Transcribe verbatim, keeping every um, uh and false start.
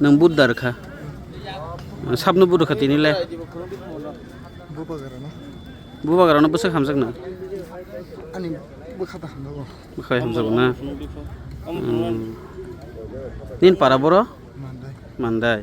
Nwng budar kha. Sabno budo kha tini le. Bubagarano. Bubagarano bwswk hamjak nw? Ani bwkha ta hamjago. Bwkhai hamjago na? Hmm. Nini para boro? Mandai. Mandai.